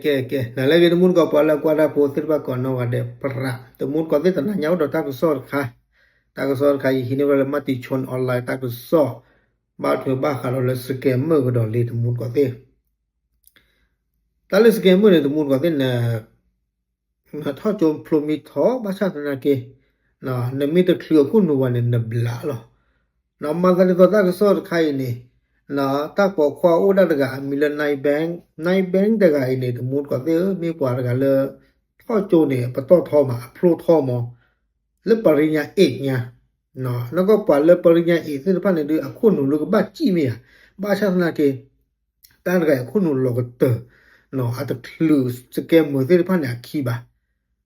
ကဲ ကဲ နၤလၢအဂ့ၤ တမူတကိး ပှၤလၢအကွၢ်တၢ်ဖိသ့ၣ်တဖၣ်ကိးနီၢ်ဂၤဒဲး ပြး တမူတကိးသ့ၣ် တနၤညါအိၣ်ဒီးတၢ်ကစီၣ်တခါ, တၢ်ကစီၣ်တခါ ယဟံးန့ၢ်ဝဲဒၣ်လၢ Matichon Online တၢ်ကစီၣ် ဘၣ်ထွဲဘၣ်ဃးဒီးလၢ scammer ကဒီးလံ တမူတကိးသ့ၣ် တၢ်လၢ scammer န့ၣ် တမူတကိးသ့ၣ်န့ၣ် နထီၣ်ကၠိဖျိမံထီၣ် ဘၣ်ဆၣ်သနာ်က့ နမ့ၢ်တချုးအခိၣ်နူာ်ဘၣ်န့ၣ် နဘျးလီၤ. မၤသးဒ်သိးတၢ်ကစီၣ်တခါအံၤန့ၣ် တၢ်ပိာ်ခွါအိၣ်ဒၣ်တဂၤ အမံၤလၢ Nine Bank, Nine Bank တဂၤအံၤန့ၣ် တမူတကိးသ့ၣ်ဧၢ မ့ၢ်ပှၤတဂၤလၢ ထီၣ်ကၠိန့ၣ် ပတီၢ်ထီမး အဖျိထီမး လၢပရံညါအ့ၣ်ညါ, နကပှၤလၢပရံညါအ့ၣ်သ့ၣ်တဖၣ်န့ၣ်ဒုး အခိၣ်နူာ်လၢကဘၣ်စံၣ်မ့ၢ်ဧါ, ဘၣ်ဆၣ်သနာ်က့ တၢ်တဂၤအံၤအခိၣ်နူာ်လီၤကတၢၢ်, အတချုး scammer သ့ၣ်တဖၣ်န့ၣ်အခံဘၣ်.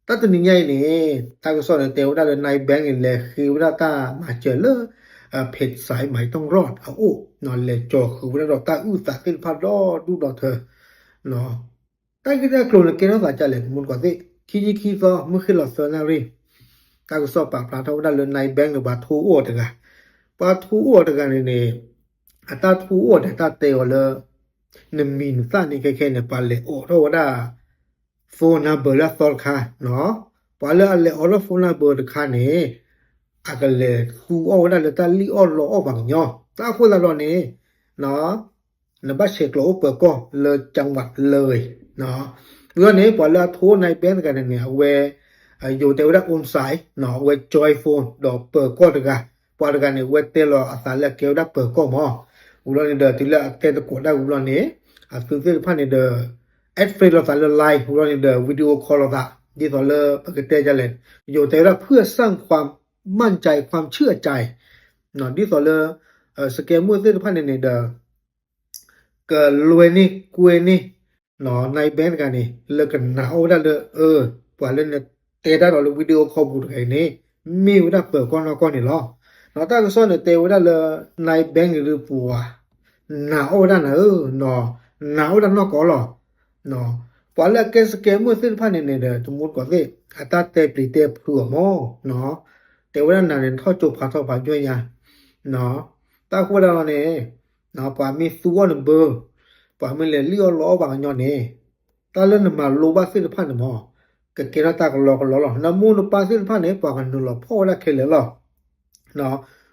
တၢ်တနံၤညါအံၤန့ၣ် တၢ်ကစီၣ်န့ၣ်တဲဝဲဒၣ်လၢ Nine Bank န့ၣ် လဲၤဃ့ဝဲဒၣ်တၢ်မၤစၢၤလၢ ဖ့းစဲး မၤတံၢ်ရီၣ်အအိၣ်, လဲၤကၠီၤဃုာ်ဝဲဒၣ်ဒီးတၢ်အုၣ်သးသ့ၣ်တဖၣ်ဒီဒူၣ်ဒီထၢ တၢ်ဂ့ၢ်တၢ်ကျိၤန့ၣ်ကဲထီၣ်သးဒ်လဲၣ် တမူတကိးသ့ၣ်, ခံဆံခံသီ မုၢ်ဃ့ၢ်လီၤသၢနၣ်ရံၣ်, တၢ်ကစီၣ်ပာ်ဖျါထီၣ်ဝဲဒၣ်လၢ Nine Bank န့ၣ် ပှၤထိအိၣ်အီၤတဂၤ, ပှၤထိအိၣ်အီၤတဂၤန့ၣ်န့ၣ် အတၢ်ထိအိၣ်အီၤဒီးတၢ်တဲအီၤလၢ နမံၤနသၣ်န့ၣ် ခဲခဲန့ၣ် ပှၤလဲၤအိးထီၣ်ဝဲဒၣ် phone number လၢအသီတခါ, ပှၤလၢအလဲၤအိးထီၣ် phone number တခါန့ၣ် အကလဲၤသူအီၣ်ဝဲဒၣ်လၢတၢ်လံၣ်အီၣ်လီအီၣ်ပှၤကညီ, တၢ်အဃိသတးဒီးန့ၣ် နဘၣ်ဆဲးကျိးအိၣ်ပၢၤကီၢ်လၢ จังหวัดเลย, ဝံၤလီၤန့ၣ် ပှၤလၢအထိ Nine Bank တဂၤန့ၣ်န့ၣ် အဝဲ ယိၤတဲဝဲဒၣ် အိၣ်စဲး, အဝဲ join phone ဒီးပၢၤကီၢ်တဂၤ, ပှၤတဂၤန့ၣ် အဝဲတဲလီၤအသးလၢအကဲဝဲဒၣ်ပၢၤကီၢ်မး, ဝံၤလီၤန့ၣ်ဒီး တုၤလၢအတဲသကိးတၢ်ဝံၤလီၤန့ၣ် အသုသ့ၣ်တဖၣ်န့ၣ်ဒီး add friend လိာ်သးလၢ Line ဝံၤလီၤန့ၣ်ဒီး video call လိာ်သး, ဒ်သိးလၢပကတဲဒ်လဲၣ်, ယိၤတဲဝဲဒၣ် เพื่อสร้างความมั่นใจ ความเชื่อใจ ဒ်သိးလၢ scammer သ့ၣ်တဖၣ်န့ၣ်န့ၣ်ဒီး ကလွဲန့ၢ်ကွဲန့ၢ် Nine Bank တဂၤန့ၣ် လၢကနာ်အီၣ်ဝဲဒၣ်လၢ အၢ ပှၤလၢနတဲတၢ်ဒီးလၢ video call ပူၤတဂၤအံၤန့ၣ် မ့ၢ်ဝဲဒၣ်ပၢၤကီၢ်နီၢ်ကီၢ်န့ၣ်လီၤ. တၢ်ကစီၣ်န့ၣ်တဲဝဲဒၣ်လၢ Nine Bank န့ၣ်ဒုးပှၤ နာ်အီၣ်ဝဲဒၣ်နၤဧၢ, နာ်အီၣ်ဝဲဒၣ်နီၢ်ကီၢ်လီၤ. ပှၤလၢအကဲ scammer သ့ၣ်တဖၣ်န့ၣ်န့ၣ်ဒီး တမူတကိးသ့ၣ် အတၢ်တဲပျံၤတဲဖုးအီၤမး, တဲဝဲဒၣ်နၤန့ၣ် ထီၣ်ကၠိဖးထီဖးယွဲၢ်ညါ, တၢ်ဃိဒၣ်လီၤန့ၣ် ပှၤမ့ၢ်သူအီၣ်နဘၢ, ပှၤမ့ၢ်လဲၤလံၣ်အီၣ်လီအီၣ်ပှၤကညီန့ၣ် တၢ်လၢနမၤလိဘၣ်သ့ၣ်တဖၣ်န့ၣ်မး ကကဲထီၣ်တၢ်ကလီကလီလီၤ. နမိၢ်နပၢ်သ့ၣ်တဖၣ်န့ၣ် ပှၤကနုာ်လီၤဖီၣ်ဝဲဒၣ်ခဲလၢာ်လီၤ.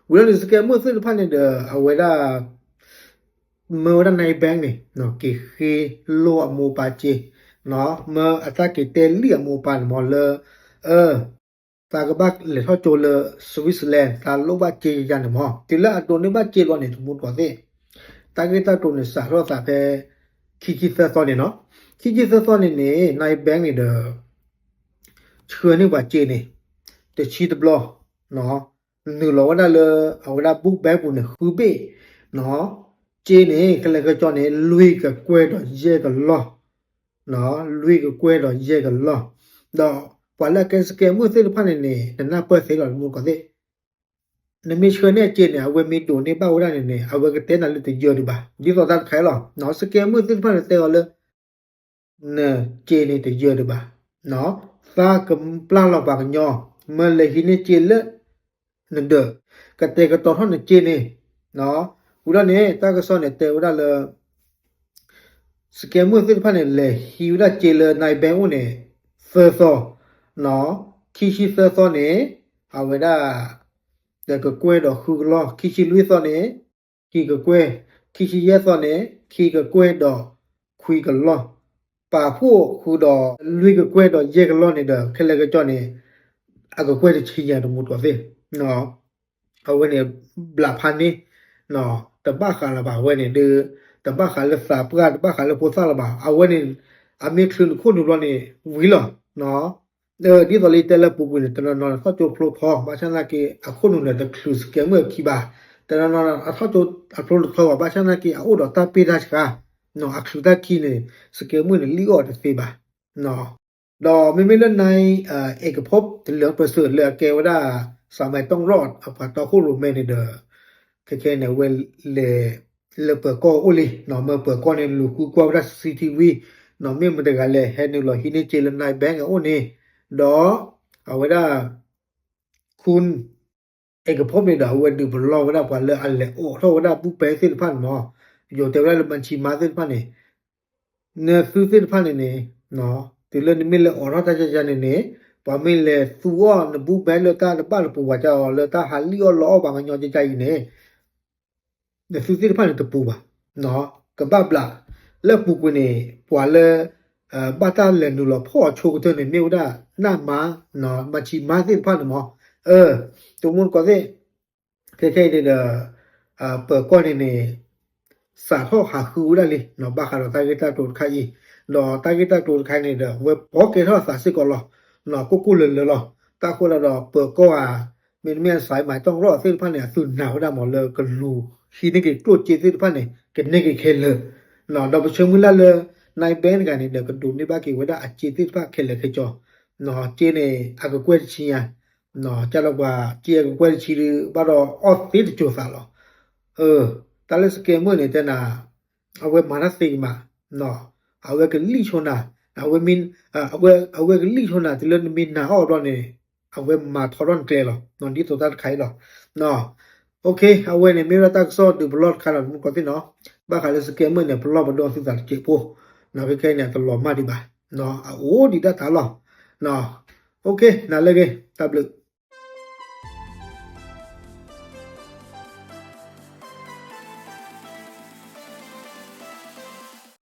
ဝံၤလီၤန့ၣ် scammer သ့ၣ်တဖၣ်န့ၣ်ဒီး အဝဲဒၣ် မၢဝဲဒၣ် Nine Bank န့ၣ် က့ၤဃ့လိၢ်အမိၢ်ပၢ်စ့, မၢအတၢ်က့ၤတဲလံၣ်အမိၢ်ပၢ်န့ၣ်မးလၢ အၢ သးကဘၣ်လဲၤထီၣ်ကၠိလၢ Switzerland သးလိၣ်ဘၣ်စ့ယၤန့ၣ်မး တုၤလၢအဒိးန့ၢ်ဘၣ်စ့လီၤန့ၣ် တမူတကိးသ့ၣ်, တၢ်ဂ့ၢ်တၢ်ကျိၤန့ၣ်စးထီၣ်သးဖဲ ခံဆံသၢသီန့ၣ်နီၤ, ခံဆံသၢသီန့ၣ်န့ၣ် Nine Bank န့ၣ်ဒီး ဆှၢန့ၢ်ပှၤစ့န့ၣ် တဆံတဘျီ နုာ်လီၤဝဲဒၣ်လၢ အဝဲဒၣ် book bank ပူၤန့ၣ် ဃုဘ့ၣ်, စ့န့ၣ် ခဲလၢာ်ခဲဆ့န့ၣ် လွံၢ်ကကွဲၢ်ဒီးယဲၢ်ကလီၢ်, လွံၢ်ကကွဲၢ်ဒီးယဲၢ်ကလီၢ်, ဒီးပှၤလၢအကဲ scammer သ့ၣ်တဖၣ်န့ၣ်န့ၣ် နနၢ်ပၢၢ်သ့လီၤ တမူတကိးသ့ၣ်, နမ့ၢ်ဆှၢန့ၢ်အစ့န့ၣ် အဝဲမ့ၢ်ဒိးန့ၢ်ဘၣ်ဝဲဒၣ်န့ၣ်န့ၣ် အဝဲကတဲနၤလၢတယၢၤဒံးဘၣ်, ဒ်သိးတၢ်တခါအံၤလီၤ, scammer သ့ၣ်တဖၣ်န့ၣ်တဲအီၤလၢ နစ့န့ၣ်တယၢၤဒံးဘၣ်, သးကပျၢ်လီၤပှၤကညီ, မၢလဲၤဟံးန့ၢ်စ့လၢ နဒၢး, ကတဲာ်ကတီၤထီၣ်နစ့န့ၣ်, ဝံၤဒီးန့ၣ် တၢ်ကစီၣ်န့ၣ်တဲဝဲဒၣ်လၢ scammer သ့ၣ်တဖၣ်န့ၣ် လဲၤဟံးဝဲဒၣ်စ့လၢ Nine Bank အိၣ်န့ၣ် သၢသီ, ခံဆံသၢသီန့ၣ် အဝဲဒၣ် တကကွဲၢ်ဒီးဃုကလီၢ်, ခံဆံလွံၢ်သီန့ၣ် ခံကကွဲၢ်, ခံဆံယဲၢ်သီန့ၣ် ခံကကွဲၢ်ဒီးခွံကလီၢ်, ပာ်ဖှိၣ်ဃုာ်ဒီးလွံၢ်ကကွဲၢ်ဒီးယဲၢ်ကလီၢ်န့ၣ်ဒီး ခဲလၢာ်ခဲဆ့န့ၣ် အကကွဲၢ်တဆံညါ တမူတကိးသ့ၣ်, အဝဲန့ၣ် ဘျးဖးန့ၢ် တဘၣ်ဃးလၢၤဘၣ်, အဝဲန့ၣ်ဒီး တဘၣ်ဃးလၢသးပှၢ် တဘၣ်ဃးလၢဖိသၣ်လၢၤဘၣ်, အဝဲန့ၣ် အမ့ၢ်ချုးနခိၣ်နူာ်ဘျီန့ၣ် ဝံၤလီၤ. ဒ်သိးလၢယတဲလၢပူၤကွံာ်န့ၣ် တနီၤနီၤန့ၣ် ထီၣ်ကၠိဖျိထီ ဘၣ်ဆၣ်သနာ်က့ အခိၣ်နူာ်န့ၣ် တချုး scammer အခံဘၣ်, တနီၤနီၤန့ၣ် အထီၣ်ကၠိအဖျိတထီဘၣ်, ဘၣ်ဆၣ်သနာ်က့ အအိၣ်ဒီးတၢ်ပ့ၢ်တၢ်ဆှါ, အချုးတၢ်ခံန့ၣ် scammer န့ၣ် လံၣ်အီၣ်တသ့ဘၣ် ဒီးမ့မ့ၢ်လၢ နၢၣ် အဲကဖိး တလၢပၢၢ်စၢၢ် လၢအကဲဝဲဒၣ် စးမဲတီၢ်ရီၣ် အပှၤတီခိၣ်ရိၣ်မဲန့ၣ်ဒီး ခဲခဲန့ၣ် အဝဲလဲၤလၢပၢၤကီၢ်အိၣ်လံ, မၢပၢၤကီၢ်န့ၣ် လူၤဃုကွၢ်ဝဲဒၣ် CCTV, မ့ၢ်မတၤတဂၤလဲၣ် ဟဲနုာ်လီၤဟံးန့ၢ်စ့လၢ နၢၣ် bank အအိၣ်န့ၣ်, ဒီးအဝဲဒၣ် ခူၣ် အဲကဖိးန့ၣ်ဒီး အဝဲဒုးပလီၢ်ဝဲဒၣ်ပှၤလၢအလဲၤအိးထီၣ်ဝဲဒၣ် book bank သ့ၣ်တဖၣ်န့ၣ်မး, ယိၤတဲဝဲဒၣ်လၢ ဘၣ်ဆံမါ သ့ၣ်တဖၣ်န့ၣ် နသုသ့ၣ်တဖၣ်န့ၣ်န့ၣ် တုၤလၢနမ့ၢ်လဲၤအိးထီၣ်တၢ်ကကန့ၣ်န့ၣ် ပှၤမ့ၢ်လဲၤသူအီၣ်နဘူဘဲလၢတၢ်တဘၣ်တပူၤဝဲကၢ်အီၤ လၢတၢ်ဟးလံၣ်အီၣ်လီအီၣ်ပှၤကညီကကအံၤန့ၣ် နသုသ့ၣ်တဖၣ်န့ၣ်တပူၤဘၣ်. ကဘၣ်ဘျး လၢပူၤကွံာ်န့ၣ် ပှၤလၢ ဘၣ်တၢ်လဲၤနုာ်လီၤဖီၣ်အီၤဆိကတၢၢ်န့ၣ် မ့ၢ်ဝဲဒၣ် နၢ်မါ မၤဆံးမါသ့ၣ်တဖၣ်န့ၣ်မး တမူတကိးသ့ၣ် ခဲခဲအံၤန့ၣ်ဒီး ပၢၤကီၢ်န့ၣ်န့ၣ် စးထီၣ်ဟးဃုဝဲဒၣ်လံ ဘၣ်ဃးဒီးတၢ်ဂ့ၢ်တၢ်ကျိၤတခါအံၤ, ဒီးတၢ်ဂ့ၢ်တၢ်ကျိၤတခါအံၤန့ၣ်ဒီး အဝဲဘှီကဲထီၣ်အသးစ့ၢ်ကီးလီၤ. ကိၢ်ကိၢ်လၢၤလၢၤလီၤ. တၢ်ဃိဒၣ်ဒီးပၢၤကီၢ်ဧါ, မ့တမ့ၢ် စးမၤတီၢ်ကရီၣ်သ့ၣ်တဖၣ်န့ၣ် အသုနာ်ဝဲဒၣ်မးလၢကလူၤဟံးန့ၢ်က့ၤကျိၣ်စ့သ့ၣ်တဖၣ်န့ၣ် ကန့ၢ်က့ၤခဲလၢာ်, ဒီးပဆၢမုၢ်လၢ်လၢ နၢ်ဘဲတဂၤန့ၣ်ဒီး ကဒိးန့ၢ်ဘၣ်က့ၤဝဲဒၣ်အစ့သ့ၣ်တဖၣ်ခဲလၢာ်ခဲဆ့, စ့န့ၣ် အကကွဲၢ်တဆံညါ, ကၢ်လီၤပှၤစ့အကကွဲၢ်တဆံဒုး ဘၣ်ဒီးအီၣ်သ့တစိၤသးလီၤ. တၢ်လၢ scammer န့ၣ် တဲနၤ အဝဲမၤတၢ်သ့ကမး, အဝဲကလံၣ်ဆိနၤ, အဝဲ အဝဲကလံၣ်ဆိနၤ တုၤလၢနမ့ၢ်နာ်အီၤဘျီန့ၣ် အဝဲမၤထီထီၣ်နကျဲလီၤ. ဒ်သိးတၢ်တခါအံၤလီၤ. အဝဲန့ၣ်မ့ၢ်ဝဲဒၣ်တၢ်ကစီၣ်ဒုးပလီၢ်တခါလီၤ တမူတကိးသ့ၣ်နီၤ, ဘၣ်ဃးလၢ scammer န့ၣ် ပလီၢ်ပဒီသံသးတစဲးဖိ, ခဲခဲအံၤန့ၣ် အတလီၤမၢ်ဒံးဘၣ်, အအိၣ်ဒံးဒၣ်တၢ်လီၤ. နၤလၢအဂ့ၤ တၢ်ဘျုး